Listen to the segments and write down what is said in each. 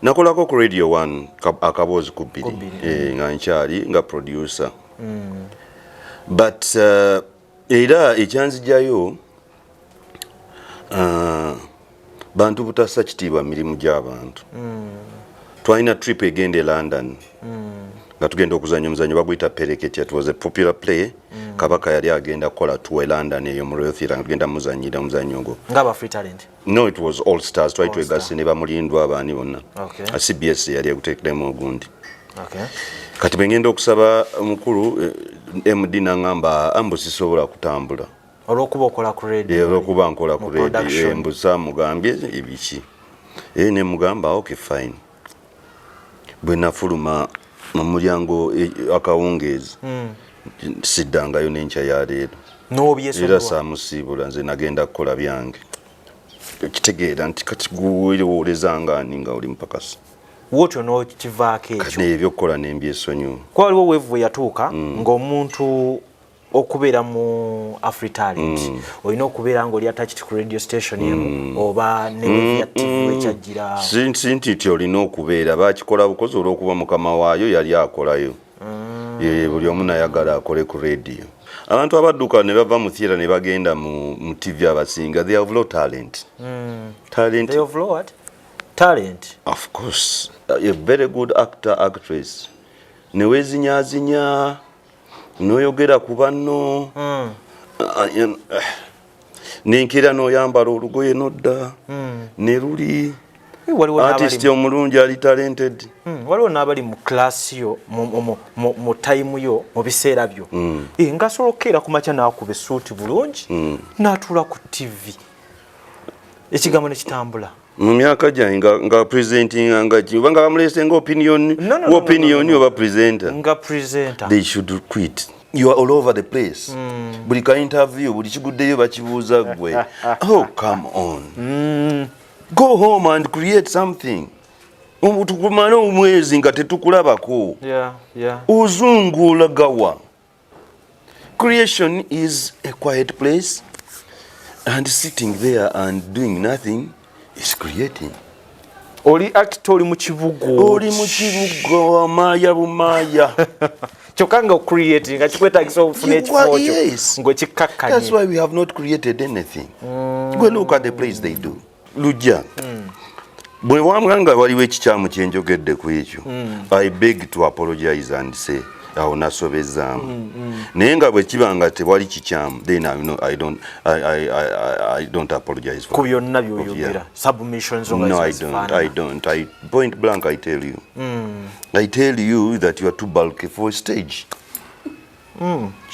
Nakolako ku Radio 1 akaboozi ku bbiri. Ku bbiri. Nga nkyali nga producer, but era ekyanzijayo bantu butassa kitiibwa mirimu gy'abantu. Twalina trip egenda e London nga tugenda okuzanya omuzanyo baguyita Pereketya. It was a popular play. Kabaka yali agenda kukola tour e London eyo mu Royal Theatre nga tugenda muzanyira omuzanyo ogwo. Nga aba Free Talent? No, it was All Stars. Twali All twegasse ne bamulindwa abaani bonna. CBS yali eguteekeramu ogundi. Kati bwe ngenda okusaba mukulu MD naŋŋamba ambu sisobola kutambula. Olwokuba okola ku radio. Olwokuba nkola ku Mu radio. Production. Mbusa mugambye ebiki, ne mugamba okay, fine. Bwe nafuluma mu mulyango akawungeezi, siddangayo n'enkya ya leero. Era N'obyesonyiwa. Saamusiibula, nze nagenda kukola byange. Kitegeera nti kati guweerezanga ani nga oli mupakasi? Wotyo n'okivaako ekyo. Kati ebyokukola nembyesonyiwa. Kuba waliwo wave we yatuuka ng'omuntu okubeera mu Afritalent olina okubeera ng'oli attached ku radio station emu oba ne wave ya TV ekyajjira. Si nti ti olina okubeera, bakikola bukozi olw'okuba mukama waayo yali akolayo. Buli omu nayagala akole ku radio. Abantu abadduka ne bava mu theatre ne bagenda mu TV abasinga, they have low talent, talent. They have low what? Talent. Of course, a very good actor, actress, newezinyazinya noyogera ku banno. Ah, nenkera noyambala olugoye nodda ne luli Waliwo artist n'abali omulungi ali talented. Waliwo n'abali mu class yo mu time yo, mu biseera byo. Ng'asobola okukeera ku makya n'akuba essuuti bulungi n'atuula ku TV, ekigambo ne kitambula. Mu myaka gyange nga presenting nga ki, oba nga bamuleese nga opinion? No, Opinion no. oba presenter? Nga presenter. They should quit. You are all over the place. Buli ka interview, buli kiguddeyo bakibuuza gwe. Oh, come on, go home and create something. Tukumale omwezi nga tetukulabako. Ozungulagawa? Creation is a quiet place, and sitting there and doing nothing is creating. Oli actor, oli mu kibuga. Oli mu kibuga, wamaaya bumaaya. Kyokka nga ocreating nga kikwetagisa okufuna ekifo kyo ng'okikkakkanye. That's why we have not created anything. Go look at the place they do. Lujja. Bwe wambwa nga waliwo ekikyamu kyenjogedde ku ekyo, I beg to apologize and say awo nasobezaamu. Naye nga bwe kiba nga tewali kikyamu, then I, no, I don't, I don't apologize for Ku byonna by'oyogera. Submissions zo nga No, I ziba don't. zifaanana. I don't. I point blank, I tell you. I tell you that you are too bulky for stage.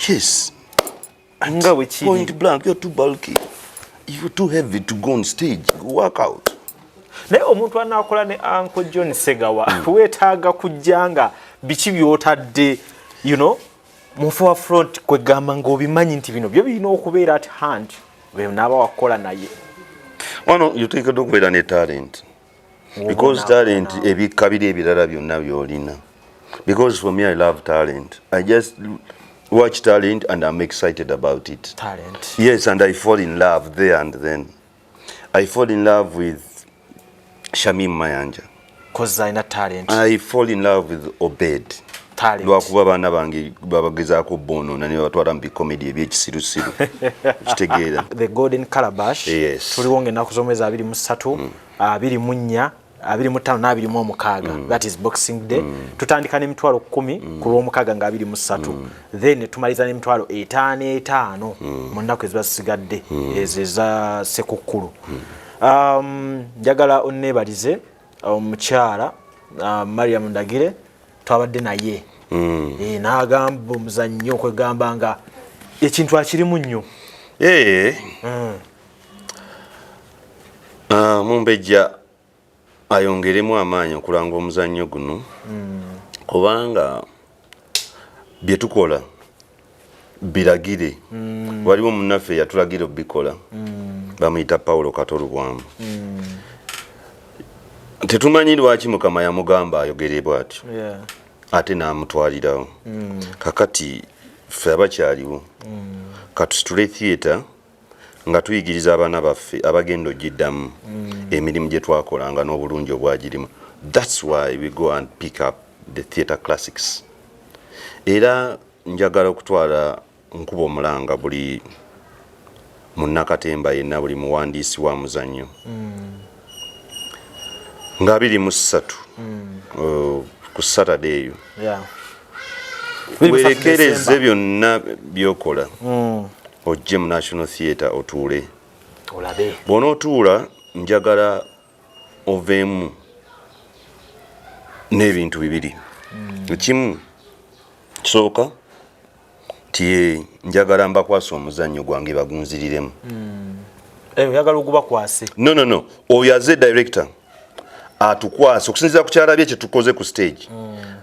Yes. Nga bwe kiri. Point blank, you're too bulky. You're too heavy to go on stage. Work out. Naye omuntu anaakola ne Uncle John Segawa, weetaaga kujja nga biki by'otadde mu forefront, kwegamba ng'obimanyi nti bino byo birina okubeera at hand bwe naaba wakukola naye. Wano yoteekeddwa okubeera ne talent. Because talent ebikka biri ebirala byonna by'olina. Because for me, I love talent. I just watch talent and I'm excited about it. Talent. Yes, and I fall in love there and then. I fall in love with Shamim Mayanja. 'Cause alina talent. I fall in love with Obed. Talent. Lwakuba abaana bange babagezaako bonoona ne babatwala mu bikomedi ebyekisirusiru, kitegeera? The Golden Calabash. Yes. Tuliwo ng'ennaku z'omwezi 23, 24, 25 n'26, that is Boxing Day. Tutandika n'emitwalo 10 ku lwomukaaga nga 23, then ne tumaliza n'emitwalo etaano etaano mu nnaku eziba zisigadde ezo eza Sekukkulu. Njagala onneebalize omukyala Mariam Ndagire twabadde naye. N'agamba omuzannyo okwegamba nga ekintu akirimu nnyo. Ah, Mumbejja ayongeremu amaanyi okulanga omuzannyo guno, kubanga bye tukola biragire. Waliwo munnaffe yatulagira obikola, bamuyita Paulo Kato Lubwamu. Tetumanyi lwaki Mukama yamugamba ayogere bw'atyo ate n'amutwalirawo. Kakati ffe abakyaliwo katusitule theatre nga tuyigiriza abaana baffe abagenda ogiddamu emirimu gye twakolanga n'obulungi obwagirimu. That's why we go and pick up the theatre classics. Era njagala okutwala nkuba omulanga buli munnakatemba yenna, buli muwandiisi wa muzannyo nga 23 ku Saturday eyo, werekereze byonna byokola, ojje mu National Theatre otuule. Olabe. Bw'onootuula, njagala oveemu n'ebintu bibiri. Ekimu kisooka ti njagala mbakwasa omuzannyo gwange bagunziriremu. Eh, oyagala ogubakwase? No, no, no, oyo aze director atukwase okusinziira ku kyalabye kye tukoze ku stage,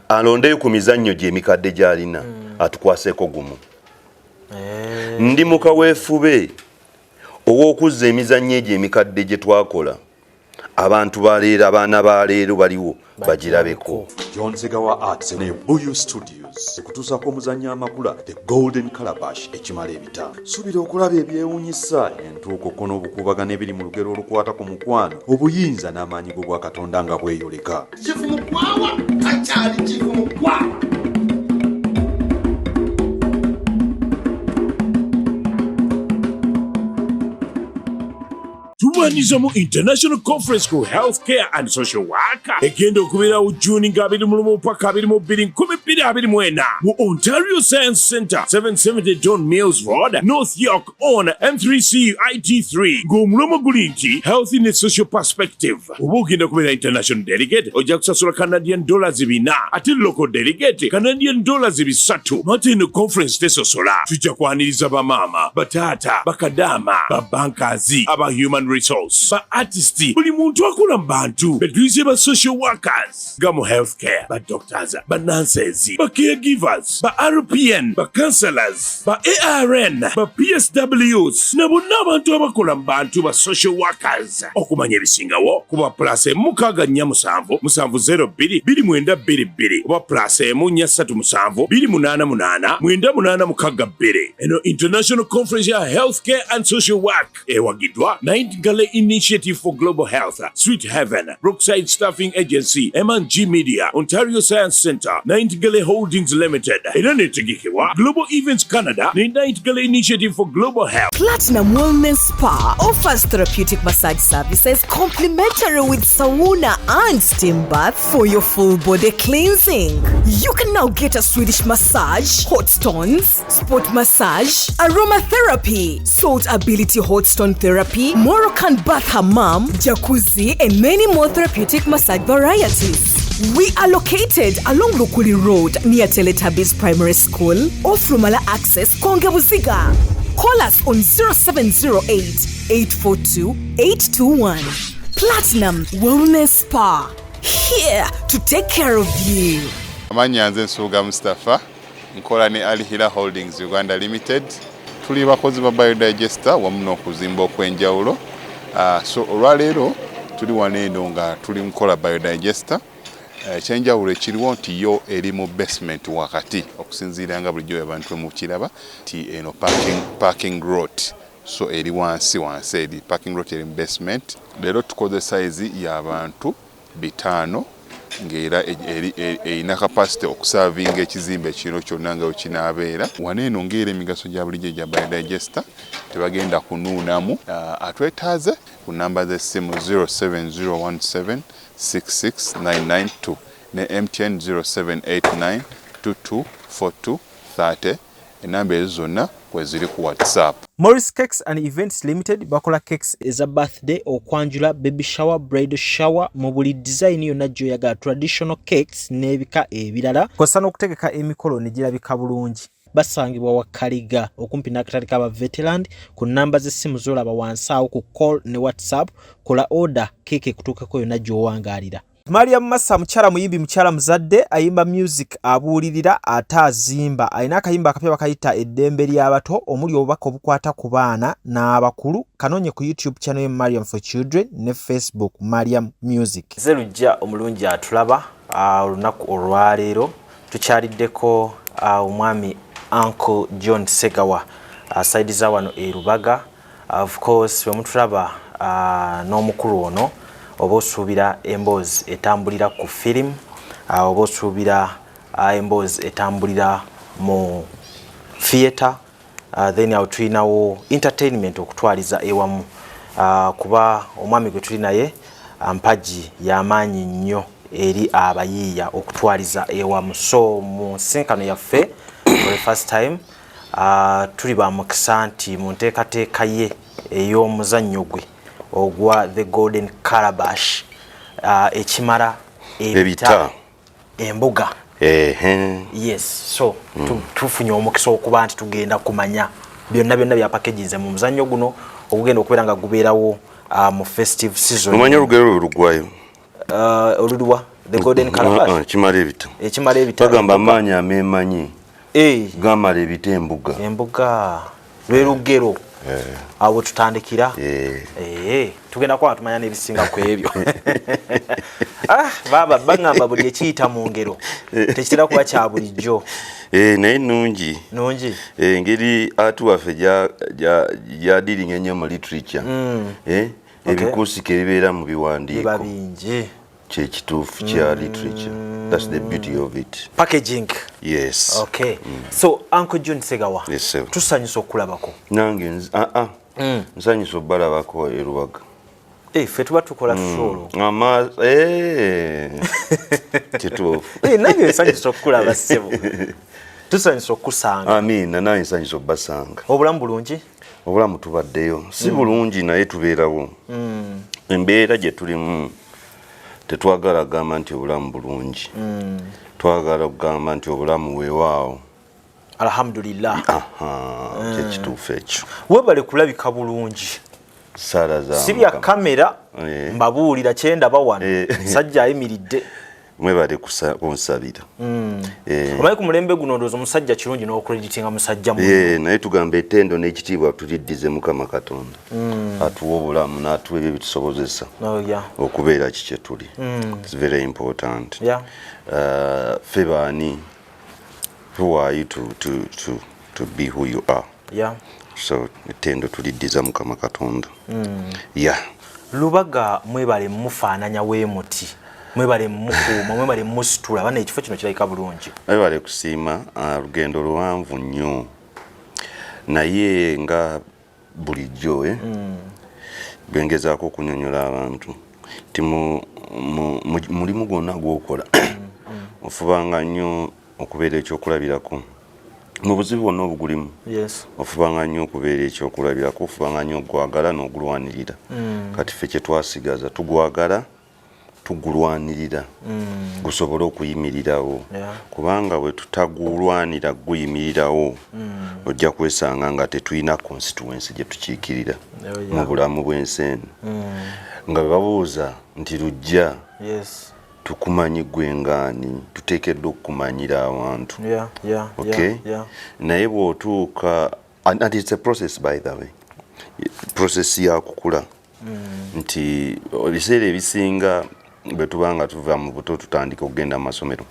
alondeyo ku mizannyo gye emikadde gy'alina, atukwaseeko gumu. Ndi mu kaweefube ow'okuzza emizannyo egyo emikadde gye twakola, abantu baleero, abaana ba leero baliwo bagirabeko. John Segawa Arts ne Buyu Studios ekutuusaako omuzannyo amakula, The Golden Calabash, ekimala ebitaano. Suubira okulaba ebyewuunyisa, entuukoko n'obukuubagano ebiri mu lugero olukwata ku mukwano, obuyinza n'amaanyi g'obwakatonda nga bweyoleka. Chief Mukwawa takyali Chief Mukwawa. Tubaniriza mu International Conference ku Healthcare and Social Work egenda okubeerawo Juni nga 21 paka 22 2024 mu Ontario Science Center, 770 Don Mills Road, North York on M3C IT3, ng'omulomo guli nti Health in a Social Perspective. Oba ogenda kubeera international delegate, ojja kusasula Canadian dollars 400, ate local delegate Canadian dollars 300. Mate eno conference tesosola. Tujja kwaniriza bamaama, bataata, bakadaama, babankazi, aba human resource, ba artist, buli muntu akola mu bantu betuyise ba social workers nga mu healthcare, ba doctors, ba nurses, ba caregivers, ba RPN, ba counselors, ba ARN, ba PSWs na bonna abantu abakola mu bantu ba social workers. Okumanya ebisingawo kuba +1 647 702 2922 oba +1 437 288 9862. Eno International Conference ya Healthcare and Social Work ewagiddwa Nightingale Initiative for Global Health, Sweet Heaven, Brookside Staffing Agency, M&G Media, Ontario Science Center, Nightingale Holdings Limited, era netegekebwa Global Events Canada ne Nightingale Initiative for Global Health. Platinum Wellness Spa offers therapeutic massage services complimentary with sauna and steam bath for your full body cleansing. You can now get a Swedish massage, hot stones, sport massage, aromatherapy, salt ability hot stone therapy, Moroccan bath hammam, jacuzzi, and many more therapeutic massage varieties. We are located along Lukuli Road near Teletubbies Primary School, off Lumala Access, Konge Buziga. Call us on 0708 842 821. Platinum Wellness Spa. Here to take care of you. Amannya nze Nsuuga Mustapha, nkola ne Alhila Holdings Uganda Limited. Tuli bakozi ba biodigester wamu n'okuzimba okw'enjawulo. So olwaleero tuli wano eno nga tuli mukola biodigester. Ekyenjawulo ekiriwo nti yo eri mu basement wakati, okusinziira nga bulijjo abantu mukiraba nti eno parking lot, so eri wansi wansi, eri parking lot, eri mu basement. Leero tukoze size y'abantu 500, ng'era erina capacity okuservinga ekizimbe kino kyonna nga wekinaabeera. Wano eno ng'era emigaso gya bulijjo egya biodigester, tebagenda kunuunamu. Atwetaaze ku namba z'essimu 07017 66992 ne MTN 0789 224230. Enamba ezo zonna kweziri ku WhatsApp. Morris Cakes and Events Limited bakola cakes eza birthday, okwanjula, baby shower, bridal shower, mu buli design yonna gy'oyagala, traditional cakes n'ebika ebirala, kw'ossa n'okutegeka emikolo ne girabika bulungi. Basangibwa Wakaliga okumpi n'akatale k'aba Veteran, ku nnamba z'essimu z'olaba wansi awo ku call ne WhatsApp. Kola order, keeke ekutuukeko yonna gy'owangaalira. Mariam Massa mukyala muyimbi, mukyala muzadde, ayimba music, abuulirira ate azimba. Alina akayimba akapya bakayita Eddembe ly'Abato, omuli obubaka obukwata ku baana n'abakulu. Kanoonye ku YouTube channel ye Mariam for Children ne Facebook Mariam Music. Nze Lujja omulungi atulaba. Olunaku olwaleero tukyaliddeko omwami Uncle John Segawa, side za wano e Lubaga. Of course bwe mutulaba n'omukulu ono Oba osuubira emboozi etambulira ku firimu, oba osuubira emboozi etambulira mu theatre, then awo tulinawo entertainment okutwaliza ewamu, kuba omwami gwe tuli naye mpagi y'amaanyi nnyo eri abayiiya okutwaliza ewamu. So mu nsinkano yaffe for the first time, tuli ba mukisa nti mu nteekateeka ye ey'omuzannyo gwe ogwa The Golden Calabash, ekimala ebita embuga. Yes, so tufunye omukisa okuba nti tugenda kumanya byonna byonna byapackaginze mu muzannyo guno ogugenda okubeera nga gubeerawo mu festive season. Omanyi olugero lwe lugwayo? Oluliwa? The Golden Calabash? Kimala ebita. Ekimala ebita. Bagamba amaanyi ameemanyi gamala ebita embuga. Embuga lwe lugero awo tutandikira. Tugenda kuba tumanya n'ebisinga ku ebyo. Baba baŋŋamba buli ekiyita mu ngero tekitera kuba kya bulijjo. Naye nungi. Nungi. Engeri atu waffe gyadiringa ennyo mu literature, ebikusika ebibeera mu biwandiiko biba bingi. Kyekituufu kya literature. That's the beauty of it. Packaging. Yes. Okay, so Uncle John Segawa, Yes, sir. tusanyusa okulabako. Nange nsanyusa obbalabako erubaga. Ffe tuba tukola show. Ama kituufu. Nange nsanyusa okukulaba, ssebo. Tusanyusa okusanga. Amiina, nange nsanyusa obbasanga. Obulamu bulungi? Obulamu tubaddeyo, si bulungi naye tubeerawo. Embeera gye tulimu tetwagala kugamba nti obulamu bulungi, twagala kugamba nti obulamu weewaawo. Alhamdulillah. Aha, kyekituufu ekyo. Webale kulabika bulungi. Saala za Si bya Mukama. kamera. Mbabuulira kyendaba wano. Musajja ayimiridde. Mwebale kunsabira. Omanyi ku mulembe guno ndowooza omusajja kirungi n'okucreditinga musajja mu Naye tugamba ettendo n'ekitiibwa tuliddize Mukama Katonda atuwa obulamu n'atuwa ebyo ebitusobozesa okubeera ki kye tuli. It's very important. Ffe baani? Who are you to be who you are? So ettendo tuliddiza Mukama Katonda, yeah. Lubaga mwebale mufaananya weemuti, mwebale mukuuma, mwebale musitula bana. Ekifo kino kirabika bulungi. Webale kusiima. Lugendo luwanvu nnyo, naye nga bulijjo bwengezaako okunyonyola abantu nti mulimu gwonna gwokola ofubanga nnyo okubeera ekyokulabirako mu buzibu bwonna obugulimu. Ofubanga nnyo okubeera ekyokulabirako, ofubanga nnyo ogwagala n'ogulwanirira. Kati ffe kyetwasigaza tugwagala, tugulwanirira gusobole okuyimirirawo, kubanga bwe tutagulwanira guyimirirawo, ojja kwesanga nga tetulina constituency gye tukiikirira mu bulamu bw'ensi eno, nga bwe babuuza nti Lujja tukumanyi gwe ngaani, tuteekeddwa okukumanyira awantu. Okay. Naye bw'otuuka, and it's a process, by the way, process ya kukula, nti ebiseera ebisinga bwe tuba nga tuva mu buto tutandika okugenda mu masomero,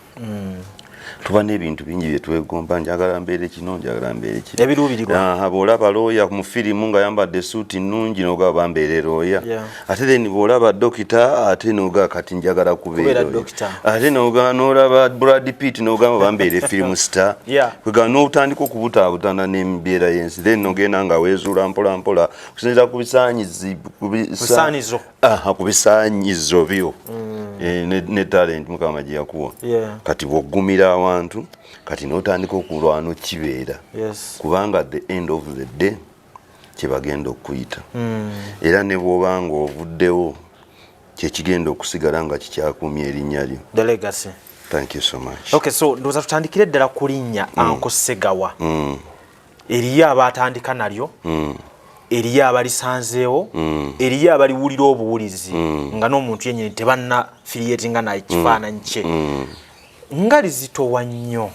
tuba n'ebintu bingi bye twegomba: njagala mbeere kino, njagala mbeere kino. Ebiruubirirwa. Aha, bw'olaba looya mu firimu nga yambadde esuuti nnungi n'ogamba bambeere looya. Ate then bw'olaba dokita ate n'ogamba kati njagala kubeera Kubeera oyo. dokita. Ate n'olaba Brad Pitt n'ogamba bambeere film star. Kwegamba n'otandika okubutaabutana n'embeera y'ensi, then n'ogenda nga weezuula mpola mpola okusinziira ku bisaanyizi Bisaanizo. Aha, ku bisaanyizo byo ne talent Mukama gye yakuwa. Kati bw'oggumira awantu kati n'otandika okulwana okibeera, kubanga at the end of the day kyebagenda okuyita, era ne bw'oba nga ovuddewo kyekigenda okusigala nga kikyakuumya erinnya lyo. The legacy. Thank you so much. Okay, so ndowooza tutandikire ddala ku linnya Uncle Segawa. Eriyo abatandika nalyo, eriyo abalisanzeewo, eriyo abaliwulira obuwulizi nga n'omuntu yennyini tebanna affiliatinga naye kifaananyi kye, nga lizitowa nnyo.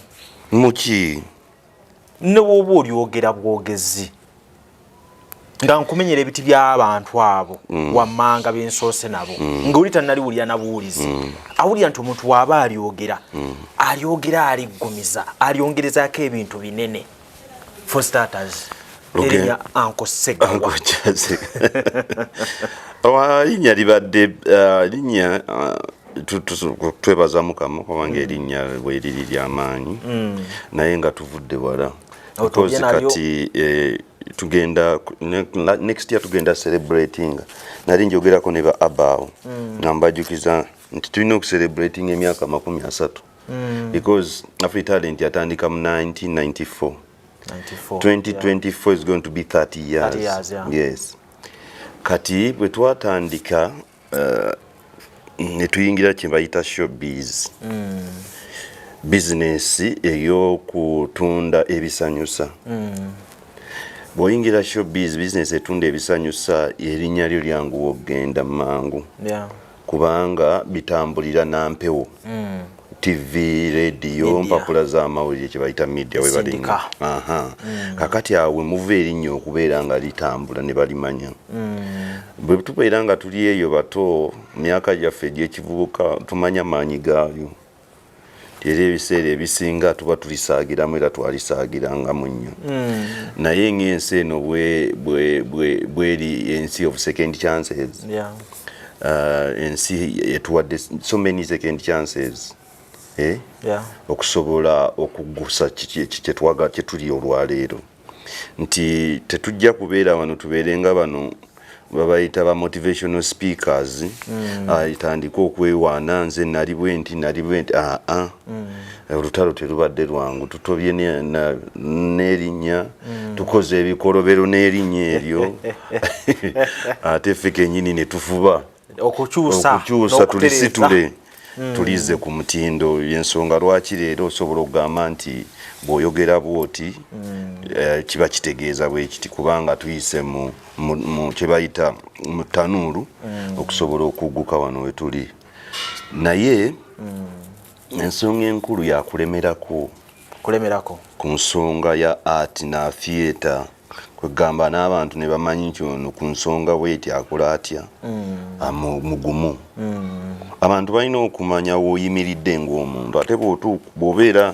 Muki? Ne bw'oba olyogera bwogezi nga nkumenyera ebiti by'abantu abo wammanga bensoose nabo, nga oli tannaliwulira na buwulizi, awulira nti omuntu waaba alyogera, alyogera aliggumiza, alyongerezaako ebintu binene. For starters, erinnya Uncle Segawa. Linnya libadde linnya, twebaza Mukama kubanga erinnya bweriri lyamaanyi, naye nga tuvudde wala. Otubye because nalyo. Kati tugenda next year tugenda celebrating. Nali njogerako ne ba abaawo nga mbajjukiza nti tulina okucelebrating emyaka 30, because Afri Talent yatandika mu 1994. 94. 2024 is going to be 30 years. 30 years, yeah. Yes. Kati bwe twatandika, ne tuyingira kye bayita showbiz, business ey'okutunda ebisanyusa. Bw'oyingira showbiz business etunda ebisanyusa, erinnya lyo lyanguwa okugenda mangu, kubanga bitambulira nampewo, TV, radio, Media. mpapula z'amawulire, kye bayita media, we balinnya. Sindika. Aha. Kakati awo we muva erinnya okubeera nga litambula ne balimanya. Bwe tubeera nga tuli eyo bato, myaka gyaffe egy'ekivubuka, tumanya maanyi gaalyo, era ebiseera ebisinga tuba tulisaagiramu, era twalisaagirangamu nnyo. Naye ng'ensi eno bweri ensi of second chances, ensi etuwadde so many second chances, eh? Yeah. Okusobola okugusa kyetwaga kyetuli olwaleero, nti tetujja kubeera wano tubeere nga bano babayita ba motivational speakers, tandike okwewaana, nze nali bwe nti, nali bwe nti. Aa, olutalo terubadde lwangu. Tutobye n'erinnya, tukoze ebikolobero n'erinnya eryo, ate ffe kennyini ne tufuba okukyusa okukyusa, n'okutereeza. tulisitule, tulize ku mutindo. Yensonga lwaki leero osobola okugamba nti bw'oyogera bwoti, kiba kitegeeza bwe kiti, kubanga tuyise mu kye bayita mu tanuulu okusobola okugguka wano we tuli. Naye ensonga enkulu yakulemerako. Kulemerako. Ku nsonga ya art na theatre, kwegamba n'abantu ne bamanyi nti ono ku nsonga bweti akola atya. Mugumu. Abantu balina okumanya w'oyimiridde ng'omuntu. Ate bw'obeera,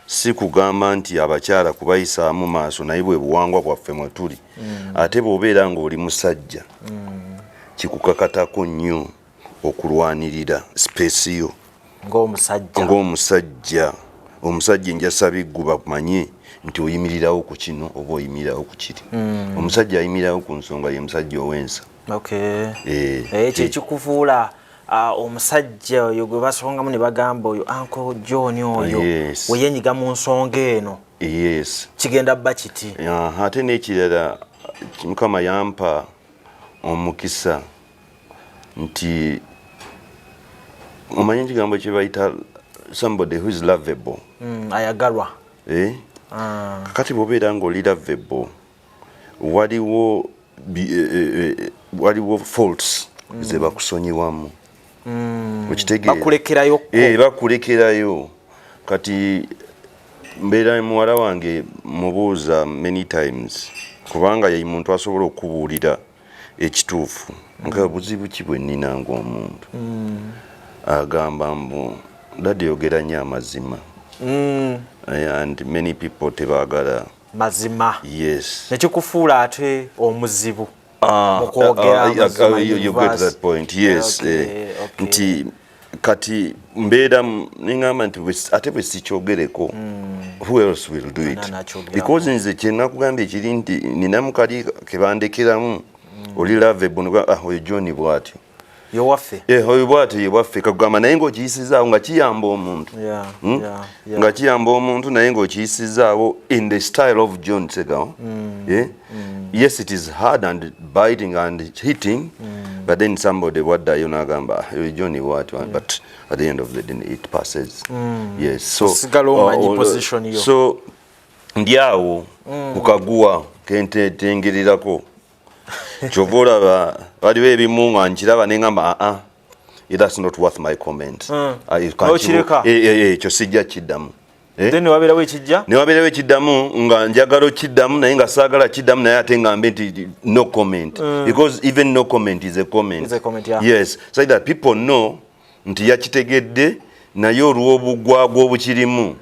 si kugamba nti abakyala kubayisaamu maaso, naye bwe buwangwa bwaffe mwe tuli. Ate bw'obeera ng'oli musajja, kikukakatako nnyo okulwanirira space yo ng'omusajja. Ng'omusajja. Omusajja enjasabiggu bamanye nti oyimirirawo ku kino oba oyimirirawo ku kiri. Omusajja ayimirirawo ku nsonga ye musajja ow'ensa. Ekyo ekikufuula omusajja oyo gwe basongamu ne bagamba oyo Uncle John oyo, weyenyiga mu nsonga eno, kigenda bba kiti. Aha, ate n'ekirala, Mukama yampa omukisa nti omanyi ekigambo kye bayita somebody who is lovable. Ayagalwa. Eh? Kakati bw'obeera ng'oli lovable, waliwo waliwo faults ze bakusonyiwamu. Okitegeera? Bakulekerayo. Eh, bakulekerayo. Kati mbeera muwala wange mubuuza many times, kubanga ye muntu asobola okubuulira ekituufu, nga buzibu ki bwe nnina ng'omuntu. Agamba mbu, "Daddy, yogera nnyo amazima." And many people tebaagala mazima. Yes. Nekikufuula ate omuzibu Ah, mu kwogera amazima in you get verse. that point, yes. Nti kati mbeera neŋŋamba nti ate bwe sikyogereko, who else will do it? Nani akyogerako? Because nze kyenakugambye kiri nti ninamu kali kebandekeramu, oli lovable, ah, oyo John bw'atyo. Yowaffe. Eh, oyo bw'atyo ye bwaffe. Kagamba naye ng'okiyisizaawo nga kiyamba omuntu. Nga kiyamba omuntu, naye ng'okiyisizaawo in the style of John Segawa. Eh? Yes, it is hard and biting and hitting, but then somebody bwaddayo n'agamba, "Ah, oyo John bw'atyo," but at the end of the day it passes. Yes, so Osigala omanyi position yo. So ndi awo ku kaguwa kentengerirako. Kyova olaba waliwo ebimu nga nkiraba neŋŋamba, aa, that's not worth my comment. Ah, N'okireka. Ekyo sijja kiddamu. Eh? Then wabeerawo ekijja. Ne wabeerawo ekiddamu nga njagala okiddamu, naye nga saagala kiddamu, naye ate ngambe nti no comment, because even no comment is a comment. Is a comment, yeah. Yes, so that people know nti yakitegedde, naye olw'obugwagwa obukirimu,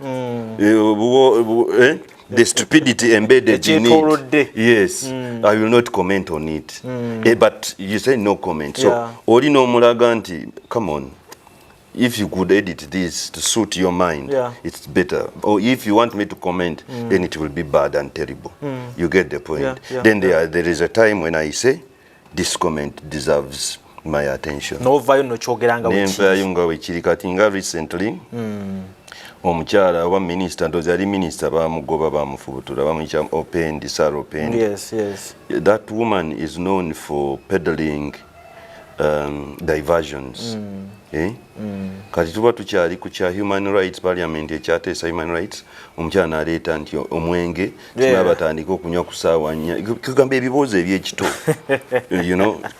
The stupidity embedded in Ekyetoolodde. it. Yes, I will not comment on it. But you say no comment, so oli n'omulaga nti, come on, if you could edit this to suit your mind, it's better, or if you want me to comment, then it will be bad and terrible. You get the point? Yeah. Then there is a time when I say this comment deserves my attention. N'ovaayo nokyogera nga bwe kiri. Nenvaayo nga wekiri. Kati nga recently, omukyala oba minisita, ndozi yali minisita, bamugoba, bamufubutura, bamuyita Opendi, Sarah Opendi. That woman is known for peddling diversions, eh? Kati tuba tukyali ku kya human rights, parliament ekyateesa human rights, omukyala n'aleeta nti omwenge kimala batandike okunywa ku saawa 4, kugamba ebibuuzo ebyekito.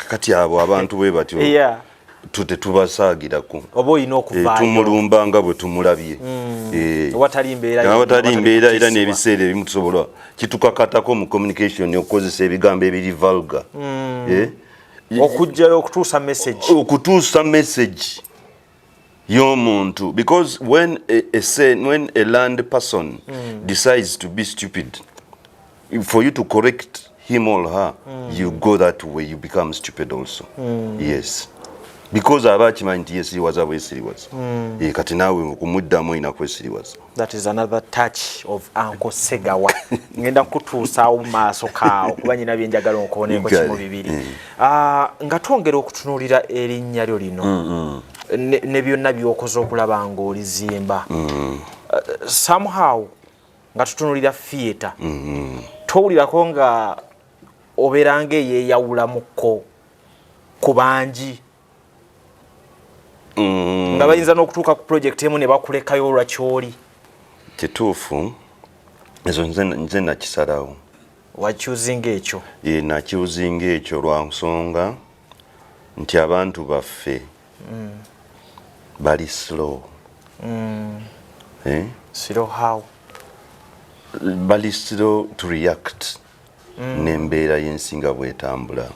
Kati abo abantu bwe batyo tetubasaagirako. Oba olina Eh, okuvaayo. Tumulumba nga bwe tumulabye. Eh, Awatali mbeera yonna, awatali awatali mbeera, era kutiisibwa. N'ebiseera ebimu tusobola kitukakatako mu communication okukozesa ebigambo ebiri vulgar. Eh? Okugjayo okutuusa message. Okutuusa message y'omuntu, because when a learned person decides to be stupid, for you to correct him or her, you go that way, you become stupid also. Yes, because aba akimanyi nti yesiriwaza bwesiriwaza. Eh, kati naawe okumuddamu olina kwesiriwaza. That is another touch of Uncle Segawa. Ngenda kutuusaawo mu maaso kaawo kuba nyina byenjagala onkooneko kimu bibiri. Ah, nga twongera okutunuulira erinnya lyo lino ne byonna by'okoze okulaba ng'olizimba, somehow nga tutunuulira theatre, towulirako nga obeera ng'eyeeyawulamukko ku bangi nga bayinza n'okutuuka ku project emu ne bakulekayo olwakyoli? Kituufu, ezo nze nakisalawo. Wachoosinga ekyo? Ye, nachoosinga ekyo lwa nsonga nti abantu baffe bali slow. Eh? Slow how? Bali slow to react n'embeera y'ensi nga bwetambula.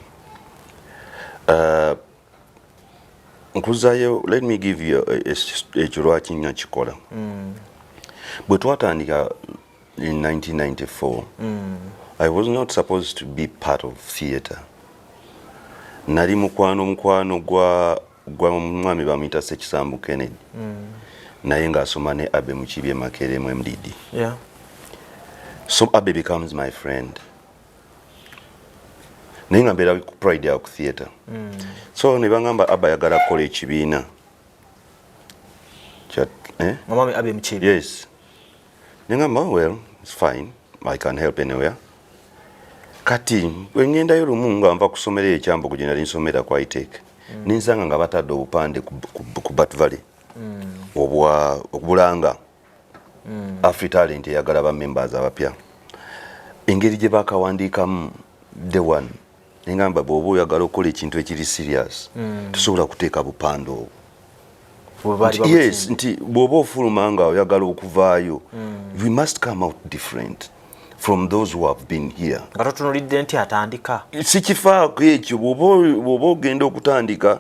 Nkuzayo, let me give you ekyo lwaki nakikola. Bwe twatandika in 1994, I was not supposed to be part of theatre. Nali mukwano gwa mwami bamuyita Sekisambu Kennedy, naye ng'asoma ne Abe Mukiibi Makerere mu MDD. So Abe becomes my friend, naye nga mbeera ku Pride awo ku theatre. So ne baŋŋamba Abe ayagala kukola ekibiina eh? Omwami Abe Mukiibi? Yes. Neŋŋamba, "Oh, well, it's fine, I can help anywhere." Kati bwe ŋŋendayo lumu nga nva kusomera eyo ekyambogo gye nali nsomera ku ITEK, nensanga nga batadde obupande ku Bat Valley obwa okubulanga Afritalent eyagala ba members abapya. Engeri gye bakawandiikamu the one, neŋŋamba bw'oba oyagala okukola ekintu ekiri serious, tosobola kuteeka bupande obwo. Bwe baali Yes, babutimba. Nti bw'oba ofuluma nga oyagala okuvaayo, we must come out different from those who have been here. Nga totunulidde nti atandika. Sikifaako ekyo. Bw'oba ogenda okutandika,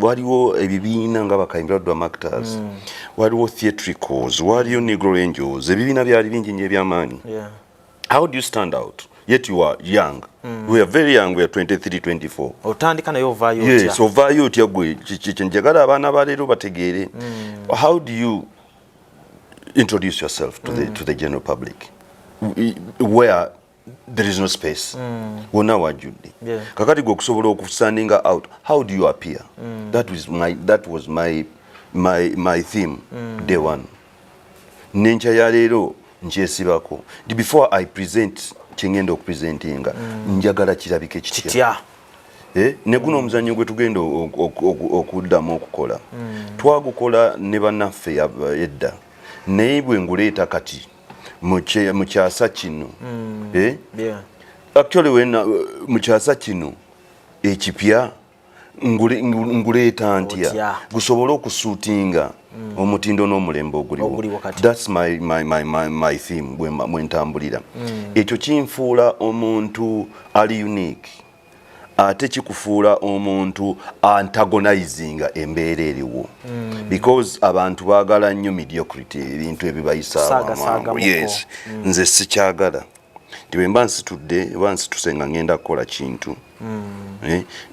waliwo ebibiina nga Bakayimbirwa Drama Actors, waliwo Theatricals, waliyo Negro Angels, ebibiina byali bingi nnyo ebyamaanyi. How do you stand out yet you are young? We are very young, we are 23, 24. Otandika naye ovaayo Yes. otya? Ovaayo otya gwe? Kyenjagala abaana baleero bategeere, how do you introduce yourself to the general public where there is no space, wonna wajjudde? Kakati gwe okusobola okustandinga out, how do you appear? That was my theme day one. Nenkya ya leero nkyesibako nti before I present kyengenda okupresentinga, njagala kirabike kitya? Kitya? Eh, ne guno omuzannyo gwe tugenda okuddamu okukola, twagukola ne bannaffe edda, naye bwe nguleeta kati mu kyasa kino, eh? Actually, mu kyasa kino ekipya nguleeta ntya Otya? gusobole okusuitinga omutindo n'omulembe Oguliwo oguliwo? kati. That's my theme bwe ntambulira. Ekyo kinfuula omuntu ali unique. Ate kikufuula omuntu antagonizinga embeera eriwo, because abantu baagala nnyo mediocrity, ebintu ebibayisaawo Kusaagasaaga amangu. Muko. Yes, nze sikyagala nti bwe mba nsitudde oba nsituse nga ngenda kukola kintu,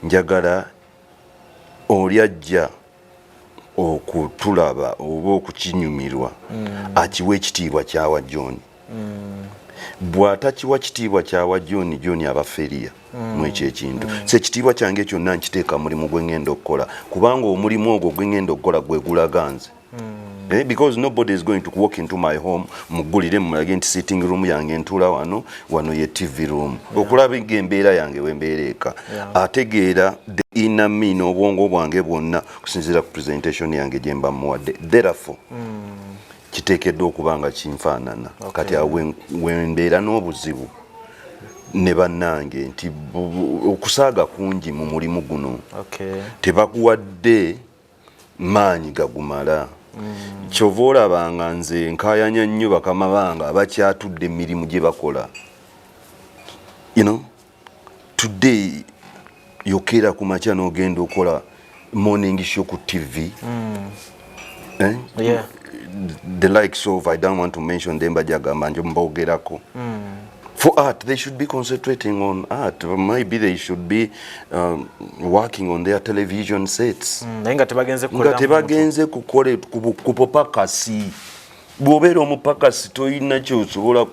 njagala oli ajja okutulaba oba okukinyumirwa akiwa ekitiibwa kyawa John. Bw'atakiwa kitiibwa kyawa John, John aba failure mu ekyo ekintu. So ekitiibwa kyange kyonna nkiteeka mulimu gwe ngenda okukola, kubanga omulimu ogwo gwe ngenda okukola gwe gulaga nze. Because nobody is going to walk into my home muggulire mulage nti sitting room yange ntuula wano, wano ye TV room, okulaba embeera yange wembeera eka. Ategeera the inner me n'obwongo bwange bwonna okusinziira ku presentation yange gye mba muwadde. Therefore kiteekeddwa okuba nga kinfaanana. Kati awo wembeera n'obuzibu ne bannange nti okusaaga kungi mu mulimu guno. Tebakuwadde maanyi gagumala. Kyova olabanga nze nkayanya nnyo bakama bange abakyatudde emirimu gye bakola. Today yokeera ku makya n'ogenda okola morning show ku TV, eh? Yeah. The likes of, I don't want to mention them, bajagamba njo mbogerako. For art, they should be concentrating on art. Maybe they should be working on their television sets. Naye nga tebagenze Nga kukolera mu tebagenze kukole kupopakasi. Bw'obeera omupakasi tolina kyosobola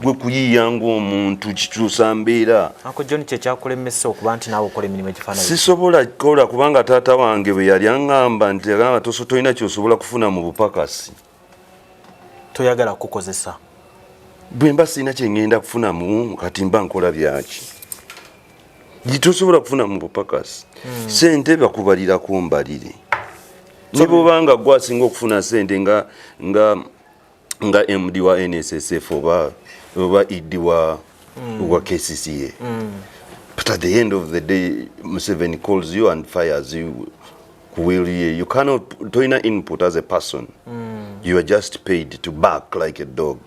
gwe kuyiiya ng'omuntu kikyusa mbeera. Uncle John, kyekyakulemesa okuba nti naawe okola emirimu egifaanana? Sisobola kukola kubanga taata wange bwe yali aŋŋamba nti agamba tolina kyosobola kufuna mu bupakasi. Toyagala kukozesa. Bwe mba sirina kye ŋŋenda kufunamu, kati mba nkola byaki? Tosobola kufuna mu bupakasi sente, bakubalirako mbalire. Ne bwobanga gwe asinga okufuna sente nga MD wa NSSF oba ED wa KCCA, but at the end of the day Museveni calls you and fires you ku will ye. You cannot, toyina input as a person. You are just paid to bark like a dog,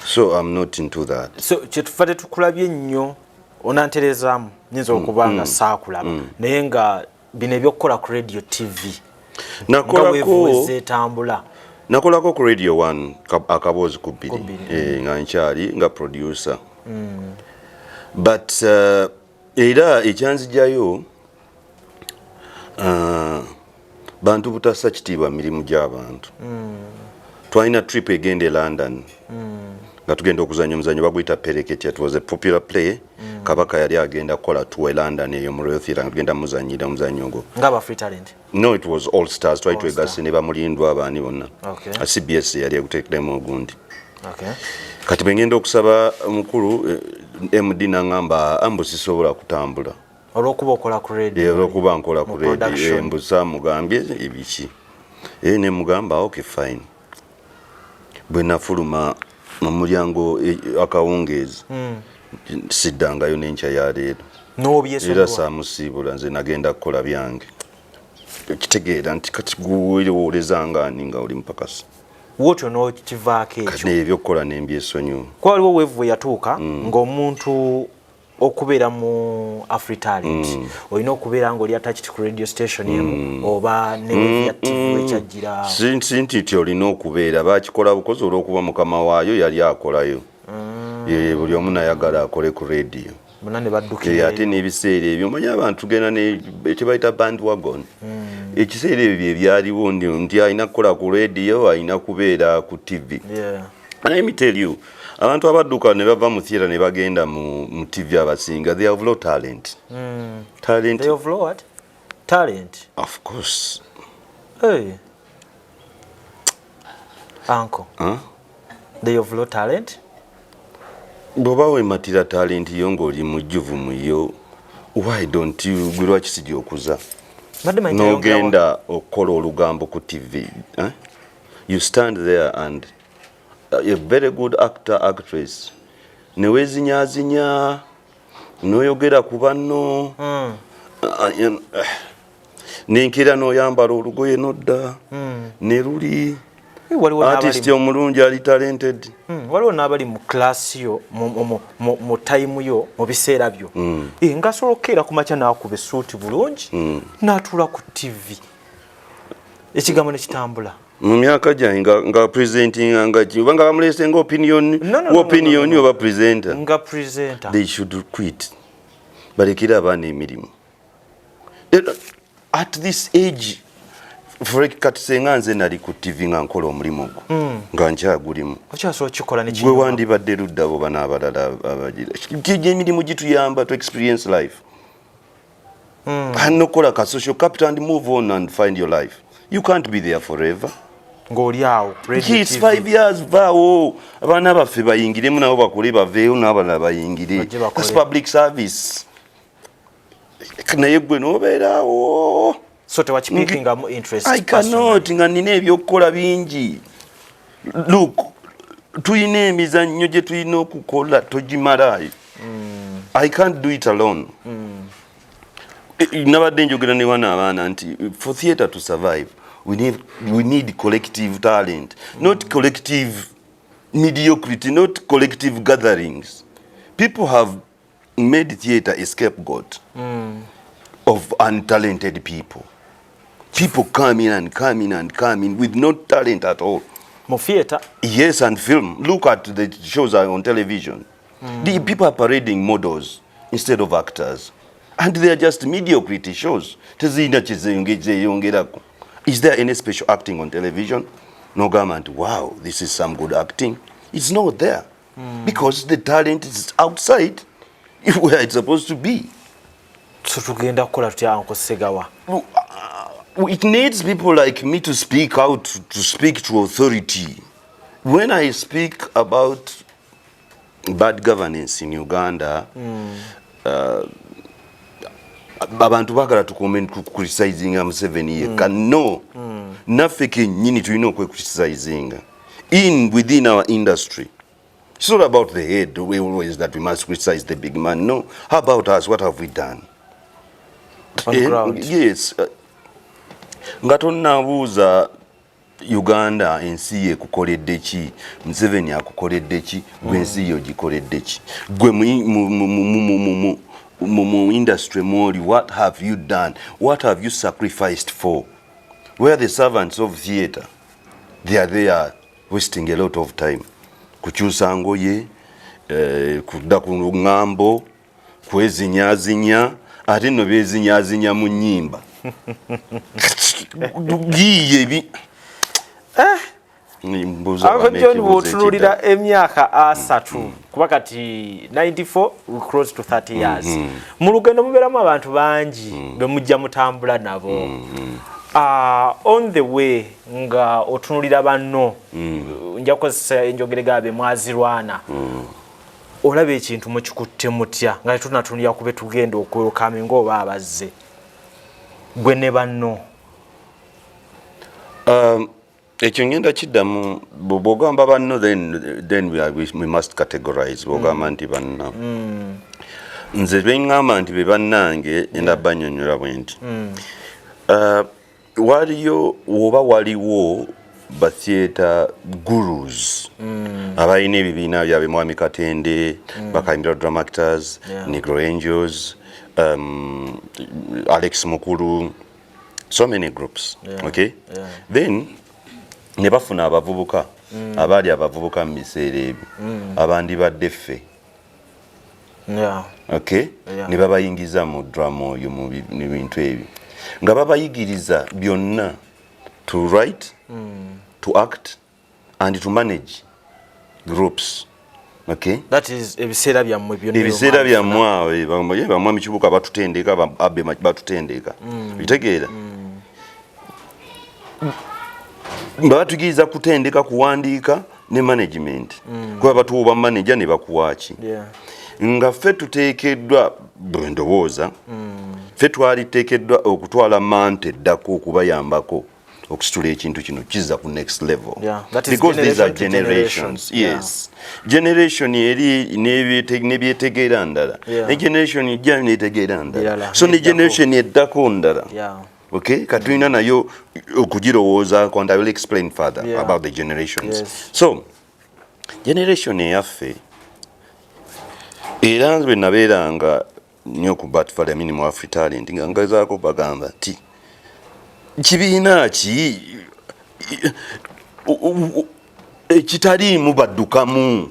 so I'm not into that. So kyetufa tetukulabye nnyo, onanterezaamu, nyinza okuba nga saakulaba, naye nga bino ebyokukola ku radio, TV, nga Nakolako. Weevuwezeetambula. Nakolako ku Radio 1 akaboozi ku bbiri. Ku bbiri. Nga nkyali nga producer, but era ekyanzijayo bantu butassa kitiibwa mirimu gy'abantu. Twalina trip egenda e London nga tugenda okuzanya omuzanyo baguyita Pereketya. It was a popular play. Kabaka yali agenda kukola tour e London eyo mu Royal Theatre nga tugenda muzanyira omuzanyo ogwo. Nga aba Free Talent? No, it was All Stars. Twali All twegasse ne bamulindwa abaani bonna. CBS yali eguteekeramu ogundi. Kati bwe ngenda okusaba mukulu MD naŋŋamba ambu sisobola kutambula. Olwokuba okola ku radio. Olwokuba nkola ku Mu radio. Production. Mbu saamugambye ebiki. Ne mugamba okay, fine. Bwe nafuluma mu mulyango akawungeezi, siddangayo n'enkya ya leero. Era N'obyesonyiwa. Saamusiibula, nze nagenda kukola byange. Kitegeera nti kati guweerezanga ani nga oli mupakasi? Wotyo n'okivaako Kati ekyo. Ebyokukola nembyesonyiwa. Kuba waliwo wave we yatuuka ng'omuntu okubeera mu Afri Talent olina okubeera ng'oli attached ku radio station emu oba ne wave ya TV ekyajjira. Si nti ti olina okubeera, bakikola bukozi olw'okuba mukama waayo yali akolayo. Buli omu nayagala akole ku radio. Bonna ne Ate baddukira. N'ebiseera ebyo omanyi abantu tugenda kyebayita bandwagon. Ekiseera ebyo bye byaliwo nti alina kukola ku radio, alina kubeera ku TV. And let me tell you, abantu abadduka ne bava mu theatre ne bagenda mu TV abasinga, they have low talent. Talent. They have low what? Talent. Of course. Hey. Uncle. Huh? They have low talent? Bw'oba weematira talent yo ng'oli mujjuvu mu yo, why don't you, gwe lwaki sigyokuza? Mbadde manyi tayongera. N'ogenda okukola olugambo ku TV, eh? You stand there and a very good actor, actress, neweezinyazinya n'oyogera ku banno. Nenkeera n'oyambala olugoye nodda ne luli. Waliwo n'abali Artist omulungi ali talented. Waliwo n'abali mu class yo, mu time yo, mu biseera byo, ng'asobola okukeera ku makya n'akuba essuuti bulungi n'atuula ku TV, ekigambo ne kitambula. Mu myaka gyange nga presenting, nga ki, oba nga bamuleese nga opinion? No, no, no, opinion no, no, no. Oba presenter? Nga presenter. They should quit, balekere abaana emirimu. At this age, for kati senga nze nali ku TV nga nkola omulimu gwo, nga nkyagulimu, Okyasobola okukikola ne gwe kinyuma. Wandibadde ludda bo bano abalala abagira kijja emirimu gituyamba to experience life and nokola ka social capital and move on and find your life. You can't be there forever. Ng'oli awo radio, It's TV. 5 years, vaawo, abaana baffe bayingiremu nabo bakole, baveeyo n'abalala bayingire. Bajje bakole. That's public service. Naye gwe n'obeeraawo. So tewakipiikingamu interest I cannot, nga nina ebyokukola bingi. Look, tulina emizannyo gye tulina okukola, togimalaayo. I can't do it alone. Nabadde njogera ne wana abaana nti for theatre to survive, we need collective talent, not collective mediocrity, not collective gatherings. People have made theatre a scapegoat of untalented people. People come in and come in and come in with no talent at all. Mu theatre? Yes, and film. Look at the shows are on television. The people are parading models instead of actors, and they are just mediocrity shows. Tezirina kyezeyongerako. Is there any special acting on television nogamba nti, "Wow, this is some good acting"? It's not there because the talent is outside where it's supposed to be. So tugenda kukola tutya, Uncle Segawa? It needs people like me to speak out, to speak to authority. When I speak about bad governance in Uganda, abantu baagala tukome kucriticizinga Museveni yekka. No, naffe kennyini tulina okwecriticizinga in within our industry. It's not about the head. We always that we must criticize the big man. No, how about us? What have we done? On ground. Yes. Nga tonnabuuza Uganda ensi ye ekukoledde ki, Museveni akukoledde ki, gwe ensi ye ogikoledde ki, gwe mu industry mwoli, what have you done? What have you sacrificed for? Where the servants of theatre, they are there wasting a lot of time kukyusa ngoye, kudda ku ŋŋambo, kwezinyazinya, ate nno beezinyazinya mu nnyimba giiye ebi. Mbuuza Uncle banne John, ekibuuzo. Bw'otunuulira emyaka 30, kuba kati 94, we close to 30 years, mu lugendo mubeeramu abantu bangi be mujja mutambula nabo. On the way nga otunulira banno, nja kukozesa enjogere gabe mwazirwana, olaba ekintu mukikutte mutya nga tetunatunulira kube tugenda okwewelcominga oba abazze, gwe ne banno? Ekyo ngenda kiddamu. Bw'ogamba banno, then we must categorize. Bw'ogamba nti banno, nze beŋŋamba nti be bannange, enda bannyonnyola bwe nti waliyo oba waliwo ba theatre gurus abalina ebibiina byabwe, Mwami Katende, Bakayimbira Dramactors, Negro Angels, Alex Mukulu, so many groups. Okay. Then ne bafuna abavubuka abaali abavubuka mu biseera ebyo abandibadde ffe. Okay. Ne babayingiza mu drama oyo, mu bintu ebyo, nga babayigiriza byonna, to write, to act and to manage groups, okay? That is ebiseera byammwe byonna. Ebiseera byammwe awo, bamwami Kibuka batutendeka, abe batutendeka, bitegeera nga batugiriza kutendeka kuwandiika ne management, kuba batuwa obwa manager ne bakuwaaki. Nga ffe tuteekeddwa, bwe ndowooza, ffe twaliteekeddwa okutwala mantle eddako okubayambako okusitula ekintu kino kizza ku next level. Yeah, that is Because these are generation to generation. generations. Yes, generation eri nebyetegeera ndala, ne generation ejja netegeera ndala, Ndala, so ne neddako. generation eddako ndala. Okay, katulina nayo okugirowoozaako, and I will explain further about the generations. So generation eyaffe, era bwe nabeeranga nnyo ku Bat Valley, I mean mu Afritalent, nga ngezaako bagamba nti kibiina ki ekitaliimu baddukamu?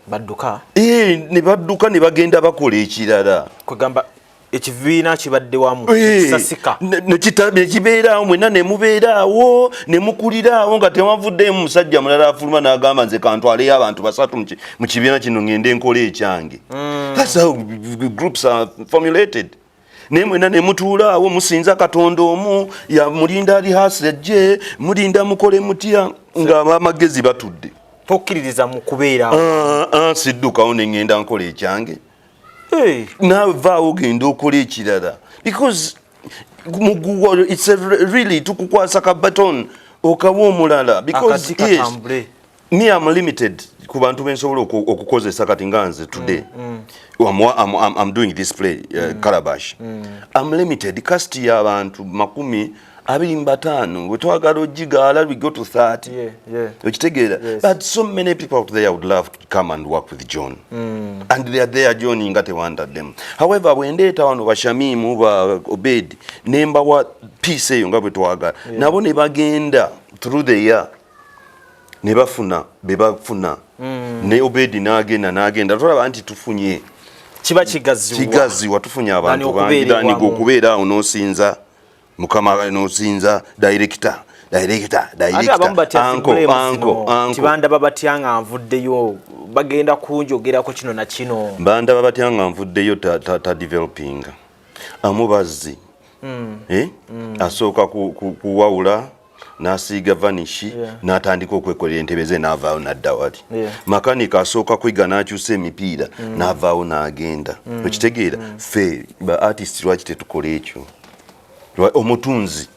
Badduka. Eh, ne badduka ne bagenda bakola ekirala. Kwegamba ekibiina kibadde wamu, Eh, kisasika. Ne kibeeraawo, mwenna ne mubeeraawo ne mukuliraawo nga tewavuddeemu musajja mulala afuluma n'agamba, "Nze kantwaleyo abantu basatu mu kibiina kino, ngende nkola ekyange." That's how groups are formulated. Naye mwenna ne mutuulaawo, musinza Katonda omu, ya mulinda rehearsal ejje, mulinda mukole mutya, nga abamagezi batudde. Tokkiririza mu kubeera. Ah, ah, siddukawo ne ŋŋenda nkola ekyange. Hey. Naawe vaawo, genda okola ekirala, because muguwa, it's a really tukukwasa ka baton okawa omulala because Akati yes, katambule. Me am limited ku bantu bensobola okukozesa. Kati nga nze today I'm doing this play, Calabash. I'm limited, cast y'abantu 25. Bwe twagala ogigaala, we go to 30. Okitegeera? Yes. But so many people out there would love to come and work with John, and they are there. John nga tewantaddemu. However, bwe ndeeta wano Bashamimu, ba Obed, ne mbawa piece eyo nga bwe twagala, nabo ne bagenda through the year ne bafuna be bafuna, ne Obedi n'agenda n'agenda, tolaba nti tufunye Kiba kigaziwa. Kigaziwa, tufunye abantu Than bangi okubeera than ewamu. okubeera awo n'osinza Mukama, n'osinza director, director, Ate abamu batya uncle, uncle, uncle, uncle. Tibandaba batya nga nvuddeyo, bagenda kunjogerako kino na kino. Bandaba batya nga nvuddeyo, ta developing amubazzi. Eh? Asooka kuwawula, n'asiiga varnish, n'atandika okwekolera entebe ze, n'avaawo n'adda wali. Makanika asooka kwiga, n'akyusa emipiira, n'avaawo n'agenda. Okitegeera? Ffe ba artist lwaki tetukola ekyo? Omutunzi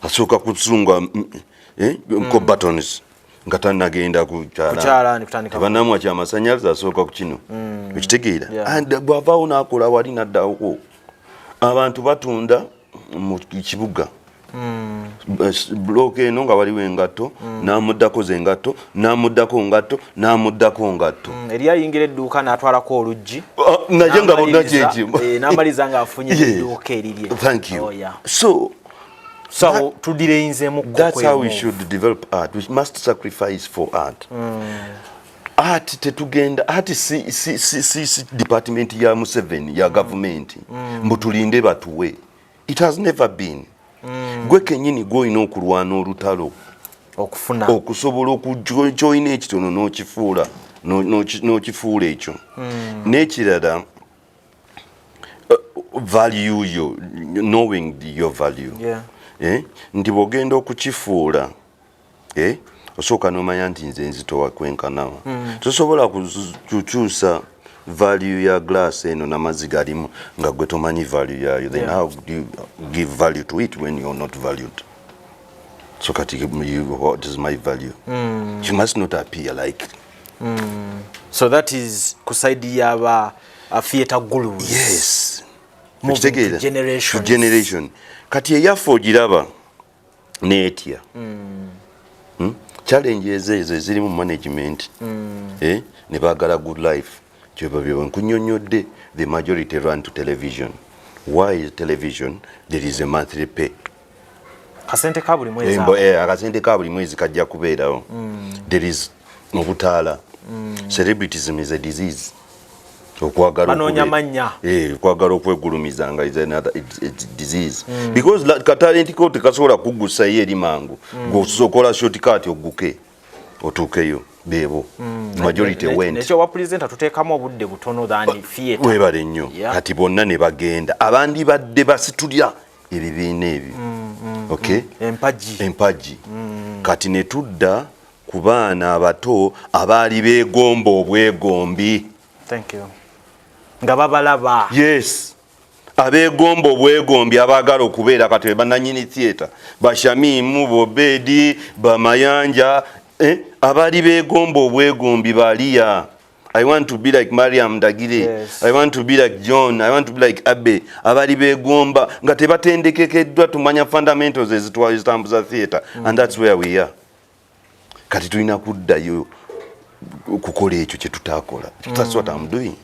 asooka kusunga ko buttons nga tanagenda ku kyalaani kutandika. Tebanamwa kyamasanyalaze, asooka ku kino. Okitegeera? Yeah. And bw'avaawo n'akola wali n'addawoko. Abantu batunda mu kibuga bulooka eno nga waliwo engatto, n'amuddako ze engatto, n'amuddako ngatto, n'amuddako ngatto. Eri ayingira edduuka n'atwalako oluggi. Ah, naye nga bonna kyekimu. N'amaliriza ng'afunye edduuka erirye. Thank you. Oh, yeah. So So tudireyinzeemu. That's how we should develop art. We must sacrifice for art. Art tetugenda, art si department ya Museveni, ya gavumenti, mbu tulinde batuwe. It has never been. Gwe kenyini gwolina okulwana olutalo okufuna okusobola okukyolina ekitono n'okifuula n'okifuula ekyo. N'ekirala, value yo, knowing your value. Eh? Nti bw'ogenda okukifuula, eh? Osooka n'omanya nti nze nzitowa kwenkanawa. Tosobola kukyusa value ya glass eno n'amazzi galimu nga gwe tomanyi value yayo. Then how do you give value to it when you're not valued? So kati what is my value? You must not appear like So that is ku side yaba theatre gurus. Yes. Moving to Okitegeera? generations. To generation. Kati eyaffe ogiraba neetya. Challenges ezo eziri mu management, eh? Ne baagala good life, kyeba bye nkunyonnyodde. The majority run to television. Why is television? There is a monthly pay. Kasente ka buli mwezi. Eh, akasente ka buli mwezi kajja kubeerawo. There is obutaala. Celebritism is a disease. Okwagala Banoonya mannya. Eh, okwagala okwegulumiza nga is another, it's disease, because katalenti ko tekasobola kuggusayo eri mangu. Gwosokola shortcut ogguke otuukeyo. Beebo majority went. Nekyo wa presenter tuteekamu obudde butono than theatre. Webale nnyo. Kati bonna ne bagenda, abandi badde basitulya ebibiina ebyo, okay? Empagi. Empagi. Kati ne tudda ku baana abato abaali beegomba obwegombi. Thank you, nga babalaba. Yes, abeegomba obwegombi, abaagala okubeera kati be bannanyini theatre, Bashamimu, Bobedi, Bamayanja, eh, abaali beegomba obwegombi, baliya I want to be like Mariam Ndagire. Yes. I want to be like John. I want to be like Abe. Abali begomba nga tebatendekekeddwa tumanya fundamentals ezitwa ezitambuza theatre. And that's where we are. Kati tulina kuddayo kukola ekyo kye tutaakola. That's what I'm doing.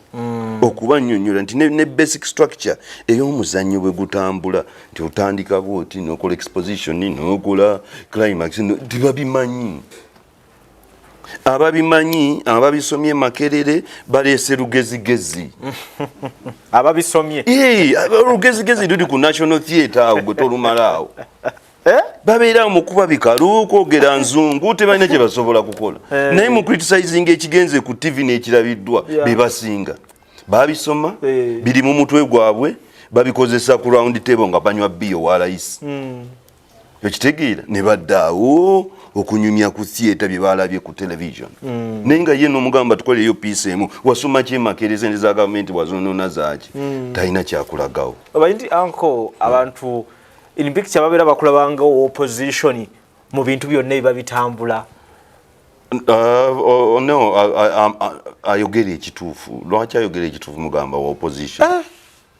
Okubannyonnyola nti ne basic structure ey'omuzannyo bwe gutambula, nti otandika bwoti, n'okola exposition, n'okola climax, tebabimanyi. Ababimanyi ababisomye Makerere baleese lugezigezi. Ababisomye. Ee, olugezigezi luli ku National Theatre awo, gwe tolumala awo. Babeera mu kuba bikalu, kwogera nzungu, tebalina kye basobola kukola. Naye mu criticizing ekigenze ku TV n'ekirabiddwa, be basinga babisoma. Biri mu mutwe gwabwe, babikozesa ku round table nga banywa bbiya owa layisi, okitegeera? Ne baddaawo okunyumya ku theatre bye balabye ku television. Naye nga ye n'omugamba tukoleyo piece emu, wasoma ki Makerere, sente za gavumenti wazonoona zaaki? Talina kyakulagawo. Omanyi nti uncle, abantu in picture babeera bakulabanga opposition mu bintu byonna ebiba bitambula. Oh, no, ayogera ekituufu. Lwaki ayogera ekituufu mugamba wa opposition?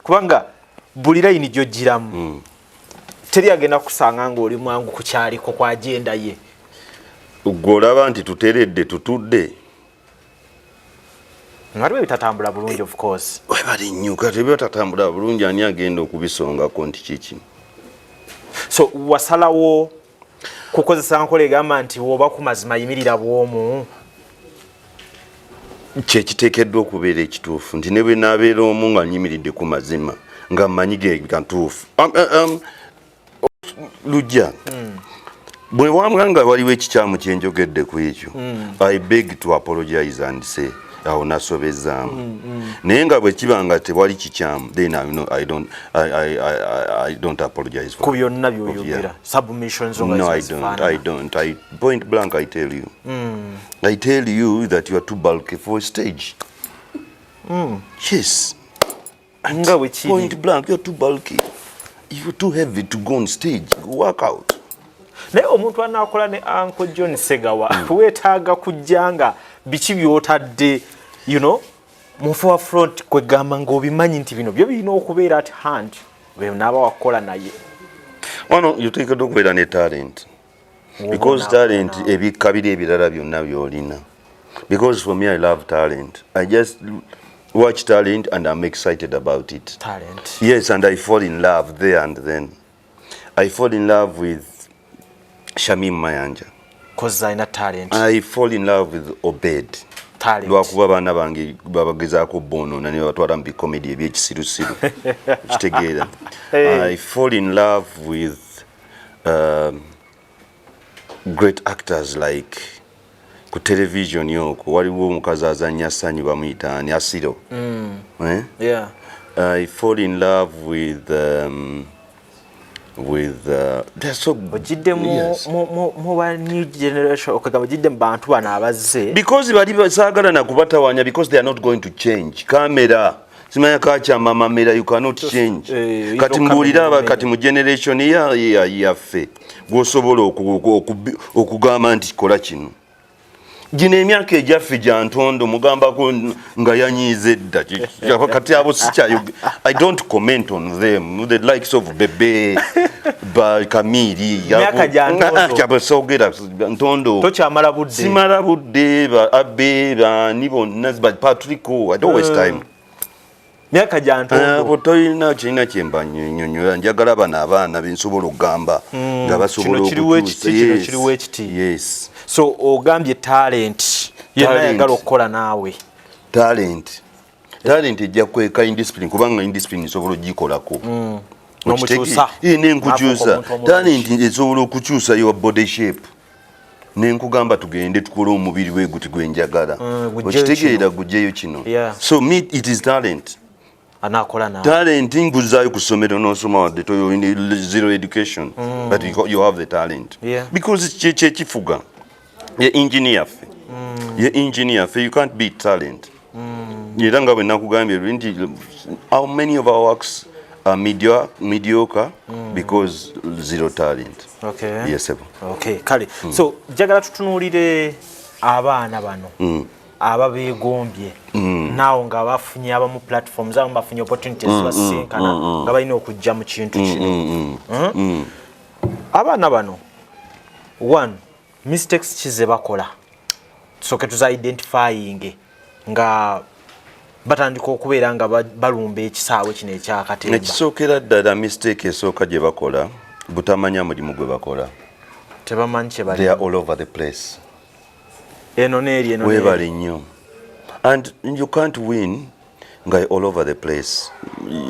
Kubanga buli layini gy'ogiramu, teri agenda kusanga ng'oli mwangu ku kyaliko kwa agenda ye. Gwe olaba nti tuteredde, tutudde. Waliwo ebitatambula bulungi, of course. Webali nnyo. Kati ebyatatambula bulungi, ani agenda okubisongako nti kiki? So wasalawo kukozesa nkola egamba nti woba ku mazima, yimirira bw'omu. Kyekiteekeddwa okubeera ekituufu, nti ne bwe naabeera omu nga nyimiridde ku mazima nga mmanyi ge gatuufu. Lujja bwe wambwa nga waliwo ekikyamu kyenjogedde ku ekyo, I beg to apologize and say awo nasobezaamu. Naye nga bwe kiba nga tewali kikyamu, then I, no, I, don't, I don't apologize for ku byonna byoyogera. Submissions zo nga No, I ziba don't. zifaanana. I don't. I point blank, I tell you. I tell you that you are too bulky for stage. Yes. Nga bwe kiri. Point blank, you're too bulky. You're too heavy to go on stage. Work out. Naye omuntu anaakola ne Uncle John Segawa, weetaaga kujja nga biki by'otadde mu forefront, kwegamba ng'obimanyi nti bino byo birina okubeera at hand bwe naaba wakukola naye. Wano yoteekeddwa okubeera ne talent. Because talent ebikka biri ebirala byonna by'olina. Because for me, I love talent. I just watch talent and I'm excited about it. Talent. Yes, and I fall in love there and then. I fall in love with Shamim Mayanja. 'Cause alina talent. I fall in love with Obed. Talent. Lwakuba baana bange babagezaako bonoona ne babatwala mu bikomedi ebyekisirusiru, kitegeera? I fall in love with great actors like ku television okwo waliwo omukazi azannya Ssanyu, bamuyita ani, Asiro, eh? Yeah. I fall in love with they're so Ojjidde mu Yes. mu ba new generation, okugamba ojjidde mu bantu bano abazze. Because bali saagala na kubatawanya, because they are not going to change. Kamera simanya kakyama mamera, you cannot change. Kati mbuulira aba kati mu generation yaffe gwosobola okugamba nti kola kino. Gino emyaka egyaffe gya ntondo, mugambako nga yanyiiza edda. Kati abo sikyayo, I don't comment on them, the likes of Bebe ba Kamiri. Myaka gya ntondo. Abasogera ntondo. Tokyamala budde. Simala budde. Ba Abe, bani bonna, ba Patrico, I don't waste time. Myaka gya ntondo. Abo tolina kirina kyemba nnyonnyola. Njagala bano abaana bensobola okugamba nga basobola Kino kiriwo okukyusa. ekiti, kino Yes. kiriwo ekiti. Yes. So ogambye talent yenna Talent. ayagala okukola naawe. Talent ejja kweka indiscipline, kubanga indiscipline nsobola ogikolako. N'omukyusa. Nenkukyusa. N'afuuka omuntu omulungi. Talent esobola okukyusa your body shape, nenkugamba tugende tukole omubiri we guti gwenjagala. Gujjeyo. Okitegeera? Gujjeyo kino. So me, it is talent. Anaakola naawe. Talent nkuzaayo ku ssomero n'osoma, wadde toyina zero education, but you have the talent. Because kyekifuga ye engine yaffe, ye engine yaffe. You can't beat talent. Era nga bwe nakugambye luli nti how many of our works are mediocre because zero talent. Yes, sir. Okay, kale, so njagala tutunuulire abaana bano. Ababeegombye naawo nga bafunye abamu platforms, abamu bafunye opportunities, basinkana nga balina okujja mu kintu kino. Abaana bano, one, mistakes ki ze bakola? Tusooke tuza identifying nga batandika okubeera nga balumba ekisaawe kino ekyakatemba. Ekisookera ddala, mistake esooka gye bakola, butamanya mulimu gwe bakola. Tebamanyi kye bali. They are all over the place. Eno neeri, eno neeri. Weebale nnyo. And you can't win nga all over the place.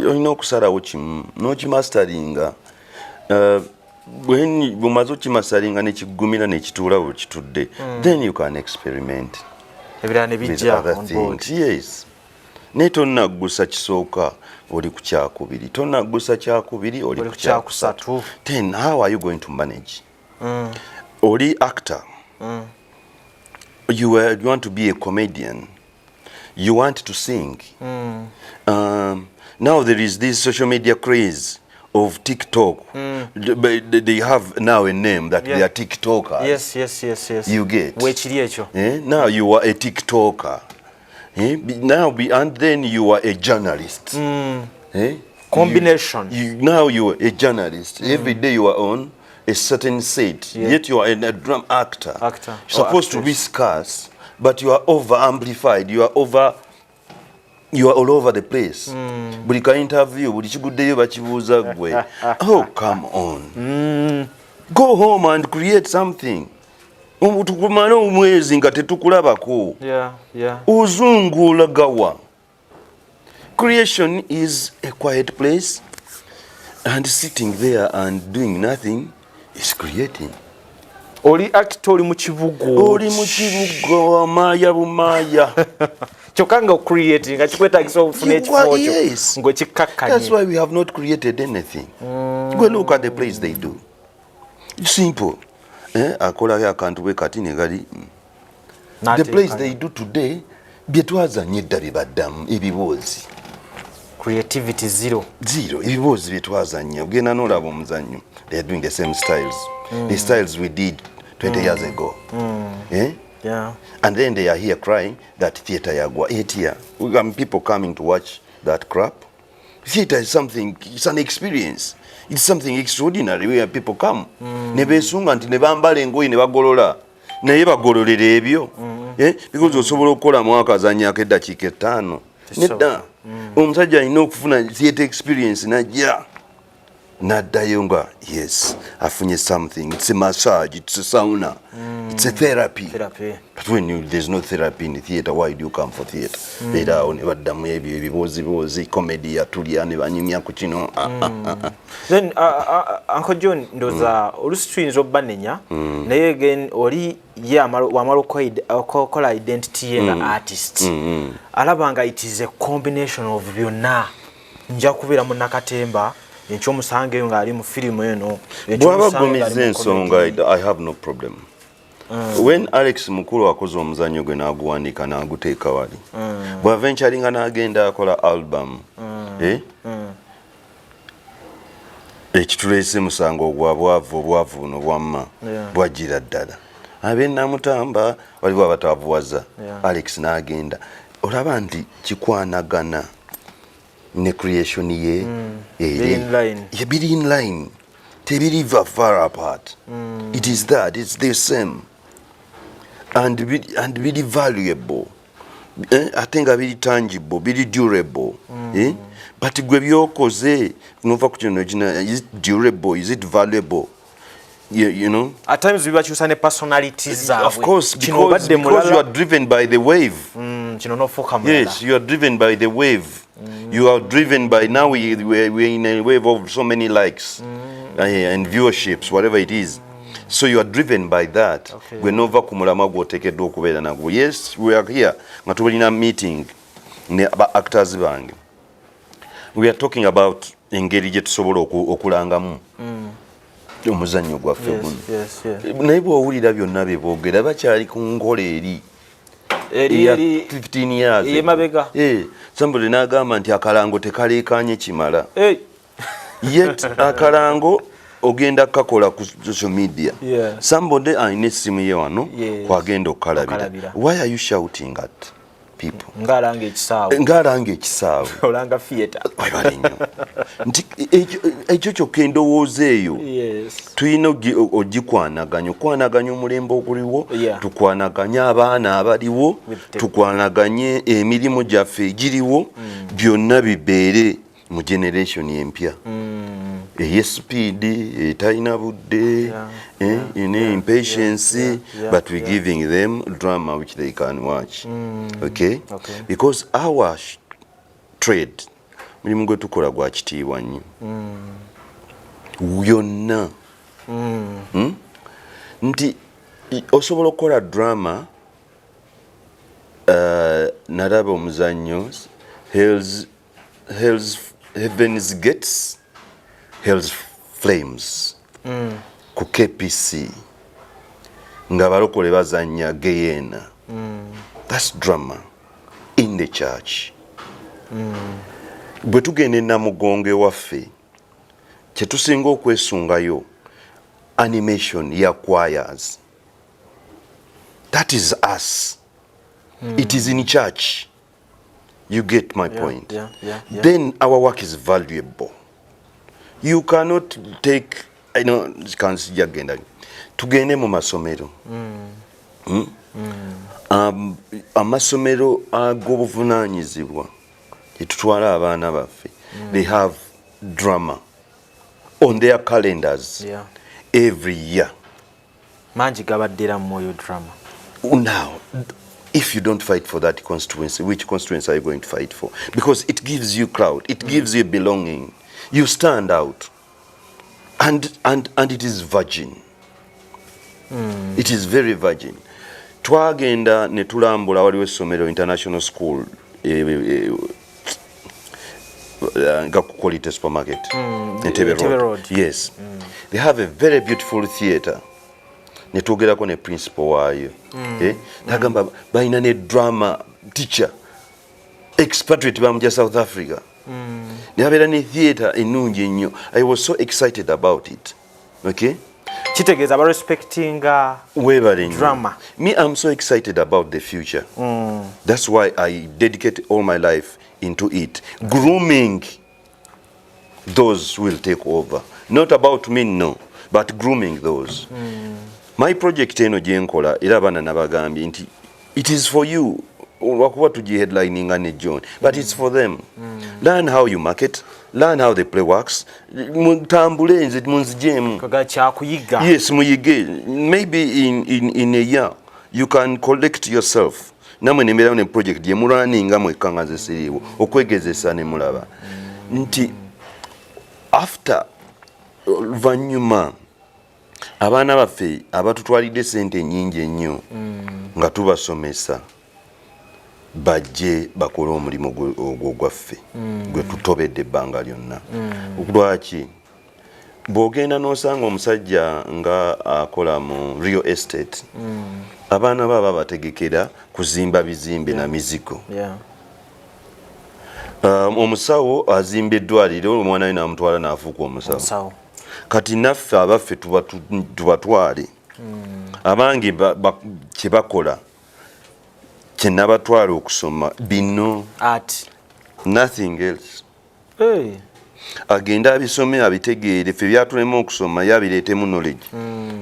Olina okusalawo kimu n'okimasteringa. When bw'omaze okimasteringa nekigumira nekituula bwe kitudde, then you can experiment ebirala ne with bijja other on board. things. Yes, naye tonnaggusa kisooka oli ku kyakubiri, tonnaggusa kyakubiri oli oli ku ku kyakusatu. Then how are you going to manage? Oli actor, you want to be a comedian, you want to sing. Now there is this social media craze of TikTok. But they have now a name that they are TikTokers. Yes. You get? Weekiri ekyo. Eh? Now you are a TikToker. Eh? And then you are a journalist. Eh? Combination. Now you are a journalist. Every day you are on a certain set. Yet you are a drama actor. Actor You're supposed or to be actress. scarce, but you are over amplified. You are over. You are all over the place. Buli ka interview, buli kiguddeyo bakibuuza gwe. Oh, come on. Go home and create something. Tukumale omwezi nga tetukulabako. Ozungula gawa. Creation is a quiet place, and sitting there and doing nothing is creating. Oli actor, oli mu kibuga. Oli mu kibuga wamaaya bumaaya. Kyokka nga ocreating nga kikwetagisa okufuna ekifo kyo ng'okikkakkanye. That's why we have not created anything. Go look at the plays they do. Simple. Eh, akolayo akantu bwe kati ne gali. The plays they do today, bye twazanye edda bye baddamu, ebiboozi. Creativity zero. Zero. Ebiboozi bye twazanya, ogenda n'olaba omuzannyo, they are doing the same styles, the styles we did 20 years ago. Eh? Yeah. And then they are here crying that theatre yagwa etya? We got people coming to watch that crap. Theatre is something, it's an experience, it's something extraordinary where people come ne beesunga nti ne bambala engoye ne bagolola, naye bagololera ebyo. Eh? Because osobola okukolamu akazanyo ak'eddakiika 5? Nedda. Omusajja alina okufuna theatre experience, najja naddayo nga yes, afunye something. It's a massage, it's a sauna, it's a therapy. Therapy. But when there's no therapy in the theatre, why do you come for theatre? Era awo ne baddamu ebyo ebiboozibozi, comedy yatulya ne banyumya ku kino. Ah, ah, ah, ah. Then Uncle John, ndoza olusi tuyinza obbanenya, naye again oli ye wamala okukola identity ye nga artist, alaba nga it is a combination of byonna. Nja kubeera mu nakatemba, enkya omusange eyo ng'ali mu firimu eno, enkya Bw'aba omusange ng'ali agumiza mu ensonga, comedy. I have no problem. When Alex Mukulu akoze omuzannyo gwe n'aguwandiika n'aguteeka wali, bw'ava enkyalinga n'agenda akola album, eh? Ekituleese musango ogwa bwavu, obwavu buno bwamma bwajjira ddala ab'e Namutamba waliwo abataavuwaza. Alex n'agenda olaba nti kikwanagana ne creation ye eri. Biri in line. Yeah, biri in line, tebiriva far apart. It is that it's the same and biri valuable, eh, ate nga biri tangible, biri durable, eh? But gwe byokoze nova ku kino kino, is it durable? Is it valuable? You know? At times bibakyusa ne personalities zaabwe. Of course. Kino obadde Because you mulala. are driven by the wave. Kino n'ofuuka mulala. Yes, you are driven by the wave. You are driven by, now we're in a wave of so many likes and viewerships, whatever it is. So you are driven by that. Gwe nova ku mulamwa gw'oteekeddwa okubeera nagwo. Yes, we are here nga tulina meeting ne ba actors bange. We are talking about engeri gye tusobola okulangamu omuzannyo gwaffe guno. Naye bw'owulira byonna bye boogera, bakyali ku nkola eri eri eya eri 15 years ago. Ey'emabega. Eh, somebody n'agamba nti akalango tekaleekanye kimala. Hey. Yet akalango Ogenda kakola ku social media. Somebody alina essimu ye wano kwagenda okukalabira. Okalabira. Why are you shouting at people? Ng'alanga ekisaawe. Ng'alanga ekisaawe. Olanga theatre. Webale nnyo. Nti ekyo kyokka, endowooza eyo tulina ogikwanaganya, okwanaganya omulembe oguliwo, tukwanaganye abaana abaliwo, tukwanaganye emirimu gyaffe egiriwo, byonna bibeere mu generation empya ey'espeed, etalina budde, ine impatience, but we giving them drama which they can watch, okay? Okay. Because our trade, mulimu gwe tukola gwa kitiibwa nnyo yonna. Nti osobola okukola drama. Nalaba omuzannyo Heaven's Gates, Hell's Flames ku KPC, nga balokole bazannya Geyena. That's drama in the church. Bwe tugenda enamugongo ewaffe, kyetusinga okwesungayo animation ya choirs. That is us. It is in church. You get my point? Yeah. Then our work is valuable. You cannot take, I know, kansijja genda, tugende mu masomero. Amasomero ag'obuvunaanyizibwa gyetutwala abaana baffe, they have drama on their calendars every year. Mangi gabaddera mu mwoyo drama. Now, if you don't fight for that constituency, which constituency are you going to fight for? Because it gives you crowd, it gives you belonging, you stand out, and it is virgin. It is very virgin. Twagenda ne tulambula, waliwo essomero, international school, nga ku Quality Supermarket, Entebbe Entebbe Road. Road. Yes, they have a very beautiful theatre. Netwogerako ne principal waayo. Eh, nagamba balina ne drama teacher expatriate, bamuja South Africa, nebabeera ne theatre ennungi ennyo. I was so excited about it, okay? Kitegeeza barespectinga Webale nnyo. drama. Me, I'm so excited about the future. That's why I dedicate all my life into it, grooming those who will take over. Not about me, no, but grooming those. My project eno gyenkola, era abaana nabagambye nti it is for you, lwakuba tugiheadlininga ne John, but it's for them. Learn how you market, learn how the play works. Mutambule, nze munzigyemu. Kaga kyakuyiga. Yes, muyige. Maybe in a year you can collect yourself, namwe nembeerawo ne project gye mulwaninga mwekka nga nze siriiwo, okwegezesa ne mulaba nti after, oluvannyuma, abaana baffe abatutwalidde sente ennyingi ennyo nga tubasomesa, bajje bakole omulimu ogwo gwaffe gwe tutobedde ebbanga lyonna. Lwaki bw'ogenda n'osanga omusajja nga akola mu real estate, abaana baba bategekera kuzimba bizimbe na mizigo? Omusawo azimba eddwaliro, omwana we n'amutwala n'afuuka omusawo. Omusawo. Kati naffe abaffe tubatwale abange kye bakola kyenabatwala okusoma bino. Art. Nothing else. Hey. Agende abisome, abitegeere. Ffe byatulema okusoma, ye abireetemu knowledge.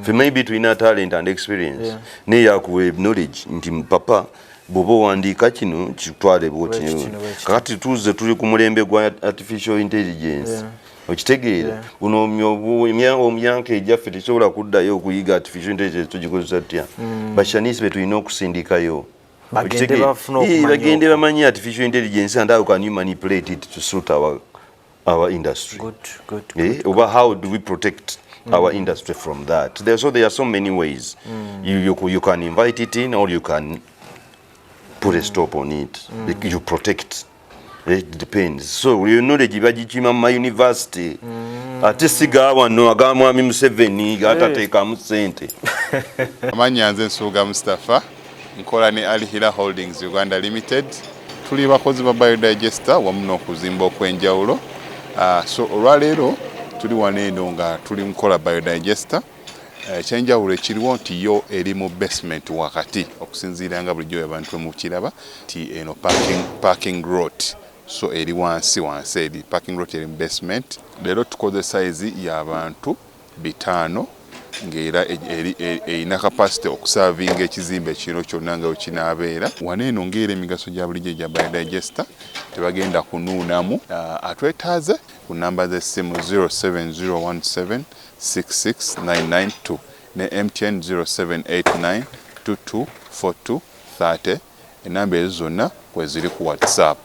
Ffe maybe tulina talent and experience, naye yakuwa knowledge nti, "Papa, bw'oba owandiika kino kitwale bwoti." Bwekiti, bwekiti. Kakati tuze tuli ku mulembe gwa artificial intelligence. Okitegeera? Guno omyanka egyaffe tekisobola kuddayo okuyiga artificial intelligence tugikozesa tutya. Bashanisi be tulina okusindikayo. Bagende Okitegeera? bafune okumanya Bagende okwo. bamanye artificial intelligence and how can you manipulate it to suit our industry. Good, good. Oba how do we protect our industry from that? So there are so many ways. You can invite it in or you can put a stop on it. Like, you protect. It depends. So your knowledge bagikima mu ma university. Ate si wano aga mwami Museveni gatateekamu ssente. Amannya nze Nsubuga Mustapha, nkola ne Alhila Holdings Uganda Limited. Tuli bakozi ba biodigester wamu n'okuzimba okw'enjawulo. So olwaleero Tuli wano eno nga tuli mukola biodigester. Ekyenjawulo ekiriwo nti yo eri mu basement wakati, okusinziira nga bulijjo abantu mukiraba nti eno parking lot, so eri wansi wansi, eri parking lot, eri mu basement. Leero tukoze size y'abantu 500, ng'era erina capacity okuservinga ekizimbe kino kyonna nga wekinaabeera. Wano eno ng'era emigaso gya bulijjo egya biodigester, tebagenda kunuunamu. Atwetaaze ku namba z'essimu 07017 66992 ne MTN 0789 2242 30. Enamba ezo zonna kweziri ku WhatsApp.